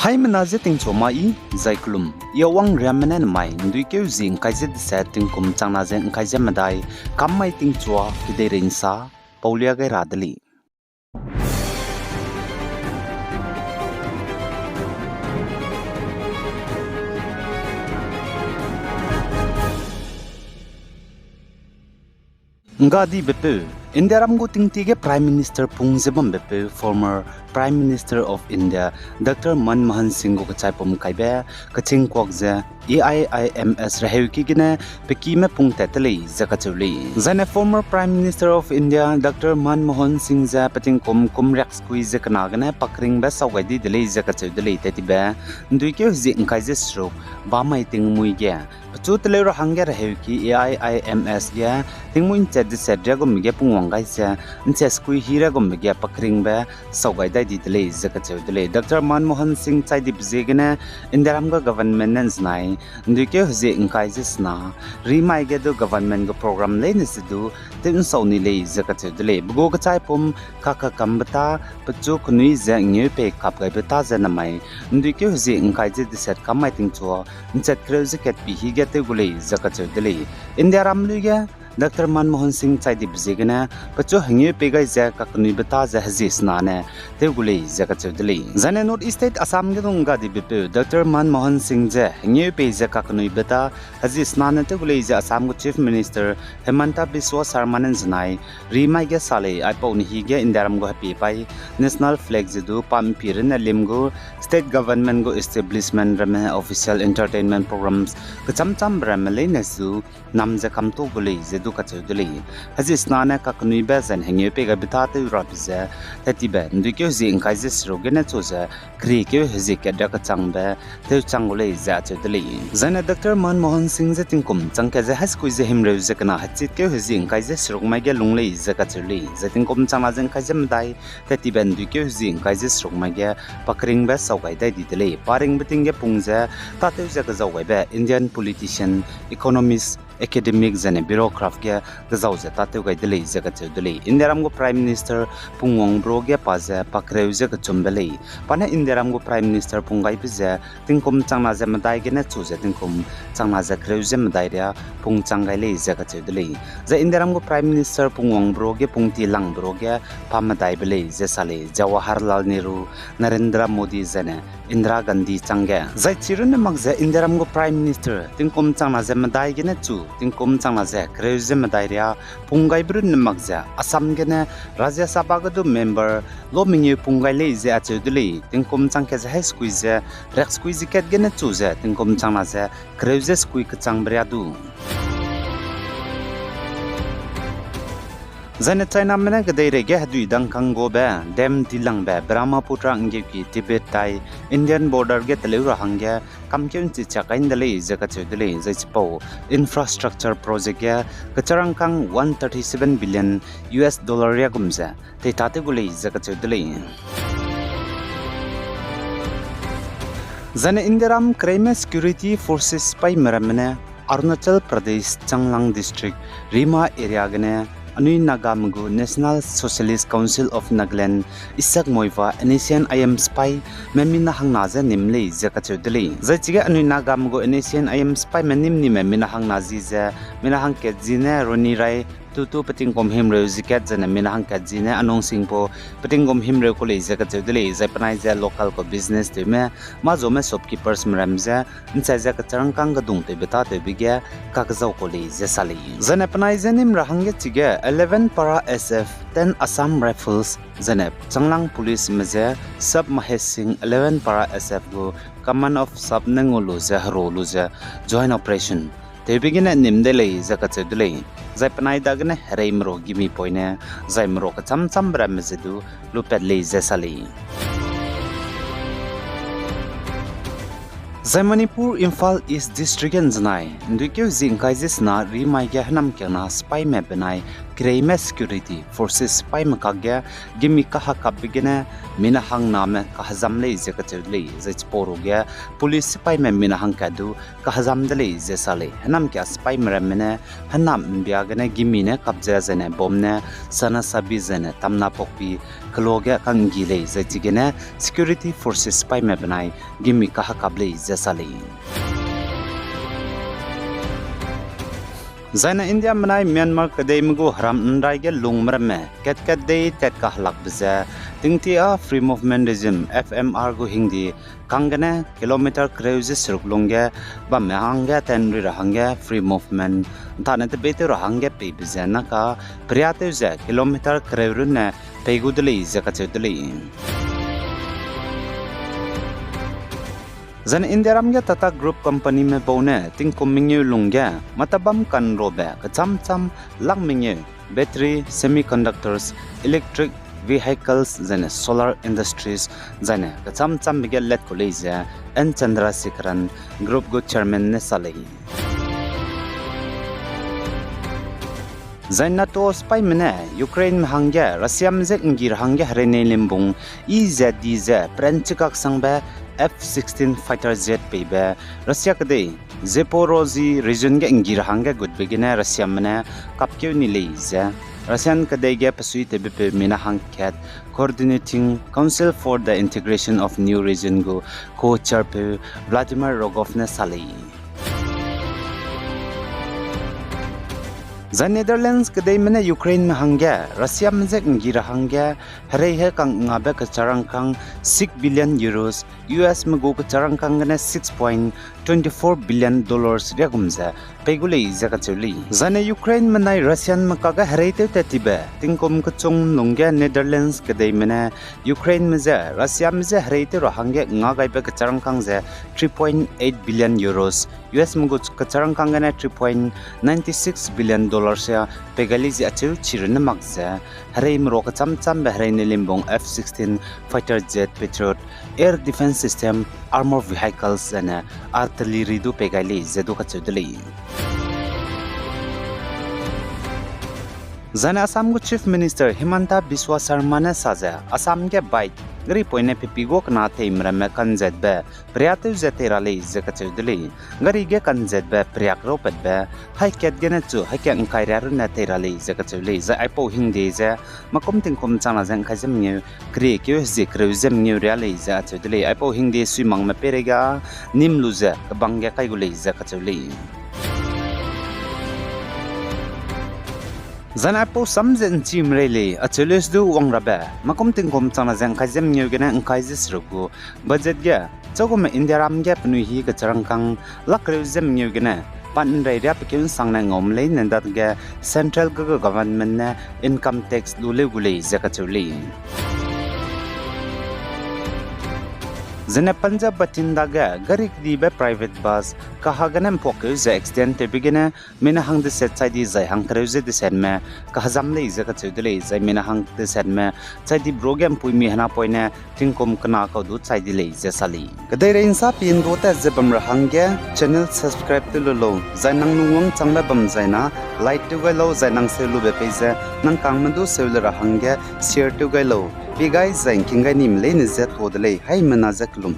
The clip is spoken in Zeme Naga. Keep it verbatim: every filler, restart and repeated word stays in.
Haimena je tingchua ma i, zai kelum, i awang riamme ne namai, ’nduikeu zie ’ngkai ze deset tingkum changna ze ’ngkai ze medai, kam mai tingchua, kedeirei ’nsa, paulia gai ra de lei. ’Nggadibepeu, Indiaram gu tingtie ge Prime Minister pung ze bambepeu, former Prime Minister of India, Doctor Manmohan Singh gu kechaipum kaibe, kechîngkuak ze, A I I M S reheuki gene, pe kime pung tat te lei ze kacheu lei. Zaine former Prime Minister of India, Doctor Manmohan Singh ze, pe tingkum kum riaksekui ze kena gene, pakringbe sau gai di de lei ze kacheu de lei, tetibe, ’nduikeu hezie ’ngkai ze seruk, bamai tingmui ge, pechu teleu ra hangge reheuki A I I M S ge, tingmui ’nchet deset riagumbe ge pungwang gai ze, ’nchet sekui hi riagumbe ge pakringbe sau gai dai di de lei ze kacheu de lei. Doctor Manmohan Singh chai dibe ziegene, Indiaram ga government ne ’nzenai, ’nduikeu hezie ’ngkai ze sena, rimai ge du government gu program leine ze du, tew ’nsau ni lei ze kacheu de lei. Pe gu kechaipum, kakakambe ta, pechu kenui ze ’ngngeupei kap gaibe ta ze namai, ’nduikeu hezie ’ngkai ze deset kam mai tingchua, ’nchet kereu ze kat pi hi ge tew gu lei ze kacheu de lei. Indiaram lui ge, Doctor Manmohan Singh chai dibe ziegene, pechu hengeu pei gai ze kakenuibe ta ze hezie sena ne tew gu lei ze kacheu de lei. Zaine North East State Assam ge dung gadibepeu Doctor Manmohan Singh ze hengeu pei ze kakenuibe ta hezie sena ne tew gu lei ze Assam gu Chief Minister Himanta Biswa Sarma ne ’nzenai, rimai ge sa lei. Aipau ne hi ge Indiaram gu hepie pai, national flag ze du pa ’mpi runne lim gu, state government gu establishment ramme official entertainment programs, kecham chambe ramme leine ze du, nam ze kamtu gu lei ze du kacheu de lei. Hezie sena ne kakenuibe zaine hengeu pei gaibe ta tew rabe ze, tetibe, ’nduikeu hezie ’ngkai ze seruk gene chu ze, keriekeu hezie kat riakechangbe, tew chang gu lei ze acheu de lei. Zaine Doctor Manmohan Singh ze tingkum chang kat ze haisekui ze himreu ze kena hechitkeu hezie ’ngkai ze seruk mai ge lung lei ze kacheu lei. Zai tingkum changna ze ’ngkai ze medai, tetibe ’nduikeu hezie ’ngkai ze seruk mai ge, pakringbe sau gai dai di de lei. Paringbe ting ge pung ze, tâtew ze kezau gaibe, Indian politician, economist, academic zaine bureaucrat ge kezau ze tâtew gai de lei ze kacheu de lei. Indiaram gu Prime Minister pungwang bro ge pa ze pakereu ze kechumbe lei. Pa ne Indiaram gu Prime Minister pung gaibe ze tingkum changna ze medai gene chu ze tingkum changna ze kereu ze medai ria pung chang gai lei ze kacheu de lei. Zai Indiaram gu Prime Minister pungwang bro ge pung ti lang bro ge pa medaibe lei ze sa lei. Jawaharlal Nehru, Narendra Modi zaine Indira Gandhi changge. Zai chirunne mak ze Indiaram gu Prime Minister tingkum changna ze medai gene chu tingkum changna ze kereu ze medai ria pung gaibe runne mak ze Assam gene Rajya Sabha ge du member lo mengeu pung gai lei ze acheu de lei. Tingkum chang kat ze haisekui ze riaksekui ze kat gene chu ze tingkum changna ze kereu ze sekui kechangbe ria du. Zaine Chiname ne kedeireige hedui dangkang gabe, dam dilangbe Brahmaputra ’nggeuki Tibet tai Indian border ge teleu ra hangge kamkeu ’nchi chak kai ’nde lei ze kacheu de lei. Zai chipau infrastructure project ge kecharangkang one thirty seven billion U S dollar riagum ze teitâtew gu lei ze kacheu de lei. Zaine Indiaram kereime security forces sipaime ramme ne Arunachal Pradesh Changlang District Rima area gene anui Nagame gu National Socialist Council of Nagaland Isak Muivah N S C N I M sipaime mina hangna ze nim lei ze kacheu de lei. Zai chige anui Nagame gu N S C N I M sipaime nim nime mina hangna zi ze, mina hangkat zi ne Roni Rai, tutu peting kum himreu zi kat zene mina hangkat zi ne Anung Singpo peting kum himreu ku lei ze kacheu de lei. Zai penai ze local gu business tewme, mâ zume shopkeepersme ram ze ’nchai ze kecharangkang kedung tewbe tâtewbe ge kakezau ku lei ze sa lei. Zaine penai ze nim ra hangge chige eleven para S F, ten Assam Rifles, zaine Changlang Policeme ze Sub Mahesh Singh eleven para S F gu Command of Sub ne ngau lu ze heru lu ze joint operation tewbe gene nim de lei ze kacheu de lei. Zai penai dagene herei meru gimi poine, zai meru kecham chambe ramme ze du lupat lei ze sa lei. Zai Manipur Imphal East District ge ’nzenai ’nduikeu zi ’ngkai ze sena rimai ge hênamkiangna sipaime benai Kireime security forces sipaime kakge gimi kahekapbe gene mina hangname kahezam lei ze kacheu de lei, zai chipau ruge police sipaime mina hangkat du kahezam de lei ze sa lei. Hênam kia sipaime ramme ne hênam mbia gene gimi ne kap ze zaine bomb ne Sanasabi zaine Tamna Pokpi keloa ge ka'nggi lei, zai chigene security forces sipaime benai gimi kahekap lei ze sa lei. Zaine Indiame benai Myanmar kedeime gu heram ’nrai ge lungme ramme kat-kat dei tat kahelakbe ze, tingtie â Free Movement Regime, F M R gu hingdi kang gene kilometer kereu ze seruk lungge bamme hangge tat ’nri ra hangge Free Movement ’ntane tebeitew ra hangge peibe ze naka periatew ze kilometer kereu runne pei gu de lei ze kacheu de lei. Zaine Indiaram ge Tata Group Companyme bau ne tingkum mengeu lungge matabam kanrobe kechâm châm lak mengeu battery, semiconductors, electric vehicles zaine solar industries zaine kechâm châmbe ge let ku lei ze N Chandrasekaran, group gu chairman ne sa lei. Zai NATO sipaime ne Ukraineme hangge Russiame je ’nggi ra hangge hereine limbung i ze di ze peranchi kaksangbe F sixteen fighter jet peibe Russia kedei Zaporozhye region ge ’nggi ra hangge gutbe gene Russiame ne kapkeu ni lei ze Russian kedei ge pesuitewbepeu mina hangkat Coordinating Council for the Integration of New Region gu co-chairpeu Vladimir Rogov ne sa lei. Zai Netherlands kedeime ne Ukraineme hangge Russiame je ’nggi ra hangge herei he kangngabe kecharangkâng six billion euros, U S me gu kecharangkâng gene six point twenty four billion dollars riagum ze pei gu lei ze kacheu lei. Zaine Ukraineme nai Russiame kakge hereitew tat tibe tingkum kechung lungge Netherlands kedeime ne Ukraineme je Russiame je hereitew ra hangge ngagaibe kecharangkâng ze three point eight billion euros, U S me gu kecharangkâng gene three point nine six billion dollars ya pei gai lei ze acheu chirunne mak ze, hereime rua kechâm châmbe hereine limbung F sixteen fighter jet, Patriot, air defense system, armor vehicles zaine artillery du pei gai lei ze du kacheu de lei. Zaine Assam gu Chief Minister Himanta Biswa Sarma ne sa ze Assam ge bike gari poine pepi gua kena teime ramme kanzetbe periatew ze tei ra lei ze kacheu de lei. Gari ge kanzetbe periak raupatbe haikat gene chu haikat ’ngkai ria runne tei ra lei ze kacheu lei. Zai aipau hingde ze makum tingkum changna ze ’ngkai ze mengeu keriekeu hezie kereu ze mengeu ria lei ze acheu de lei. Aipau hingde suimangme peireige â nîm lu ze kebang ge kai gu lei ze kacheu lei. Zaine aipau sam ze ’nchime rei lei acheu lei se du wang rabe makum tingkum changna ze ’ngkai ze mengeu gene ’ngkai ze seruk gu budget ge châugume Indiaram ge penui hi kecharangkâng lak kereu ze mengeu gene pat ’nrei riâ pekeu ’nsangne ngaume leine dadege central ge gu government ne income tax lu leu gu lei ze kacheu lei. Zene Punjab Batinda ge gari kedibe private bus kaha gene ’mpuakkeu ze accident tewbe gene mina hang deset chai di zai hang kereu ze desetme kahezam lei ze kacheu de lei, zai mina hang desetme chai di bro ge ’mpuimi henapoine tingkum kena kau du chai di lei ze sa lei. Kedeirei ’nsa pindu tat ze bam ra hangge channel subscribe tew lu lau, zai nang lungwang changbe bam zaina like tew gai lau, zai nang seu lube pei ze nang kangme du seu le ra hangge share tew gai lau. Pi gai zai ’ngking gai nime leine ze tuâ de lei, haimena ze kelum.